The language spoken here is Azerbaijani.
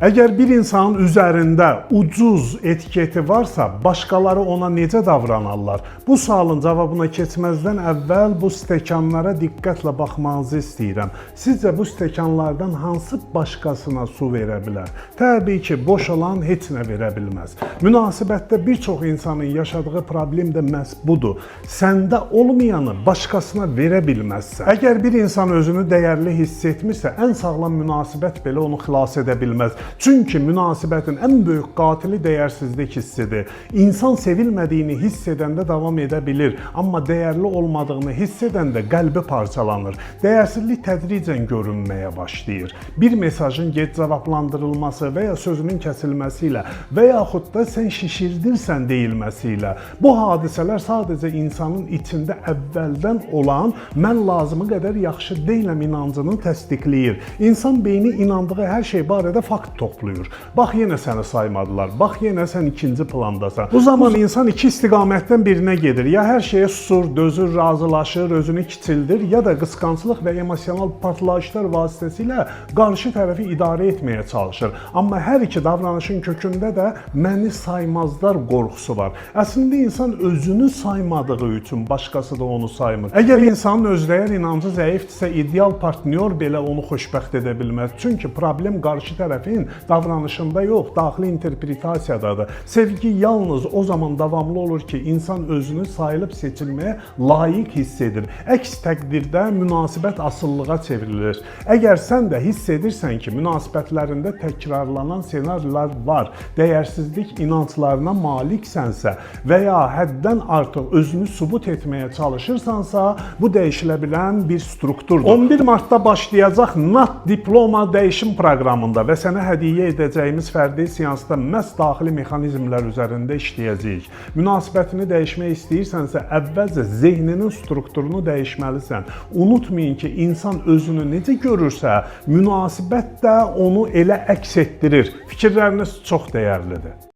Əgər bir insanın üzərində ucuz etiketi varsa, başqaları ona necə davranarlar? Bu sualın cavabına keçməzdən əvvəl bu stəkanlara diqqətlə baxmanızı istəyirəm. Sizcə bu stəkanlardan hansı başqasına su verə bilər? Təbii ki, boş olan heç nə verə bilməz. Münasibətdə bir çox insanın yaşadığı problem də məhz budur. Səndə olmayanı başqasına verə bilməzsən. Əgər bir insan özünü dəyərli hiss etmirsə, ən sağlam münasibət belə onu xilas edə bilməz. Çünki münasibətin ən böyük qatili dəyərsizlik hissidir. İnsan sevilmədiyini hiss edəndə davam edə bilir, amma dəyərli olmadığını hiss edəndə qəlbi parçalanır. Dəyərsizlik tədricən görünməyə başlayır. Bir mesajın gec cavablandırılması və ya sözünün kəsilməsi ilə və yaxud da sən şişirdirsən deyilməsi ilə bu hadisələr sadəcə insanın içində əvvəldən olan mən lazımı qədər yaxşı deyiləm inancını təsdiqləyir. İnsan beyni inandığı hər şey barədə fakt toplayır. Bax yenə səni saymadılar. Bax yenə sən ikinci plandasan. Bu zaman insan iki istiqamətdən birinə gedir. Ya hər şeyə susur, dözür, razılaşır, özünü kiçildir, ya da qısqanclıq və emosional partlayışlar vasitəsilə qarşı tərəfi idarə etməyə çalışır. Amma hər iki davranışın kökündə də məni saymazlar qorxusu var. Əslində insan özünü saymadığı üçün başqası da onu saymır. Əgər insanın özdəyər inancı zəifdirsə, ideal partnyor belə onu xoşbəxt edə bilməz. Çünki problem qarşı tərəfin davranışında yox, daxili interpretasiya-dadır. Sevgi yalnız o zaman davamlı olur ki, insan özünü sayılıb seçilməyə layiq hiss edir. Əks təqdirdə münasibət asılılığa çevrilir. Əgər sən də hiss edirsən ki, münasibətlərində təkrarlanan ssenarilər var, dəyərsizlik inanclarına maliksənsə və ya həddən artıq özünü sübut etməyə çalışırsansa, bu dəyişilə bilən bir strukturdur. 11 martda başlayacaq NAT diploma dəyişim proqramında və sənə hədiyyə edəcəyimiz fərdi seansda məhz daxili mexanizmlər üzərində işləyəcəyik. Münasibətini dəyişmək istəyirsənsə, əvvəlcə zehninin strukturunu dəyişməlisən. Unutmayın ki, insan özünü necə görürsə, münasibət də onu elə əks etdirir. Fikirləriniz çox dəyərlidir.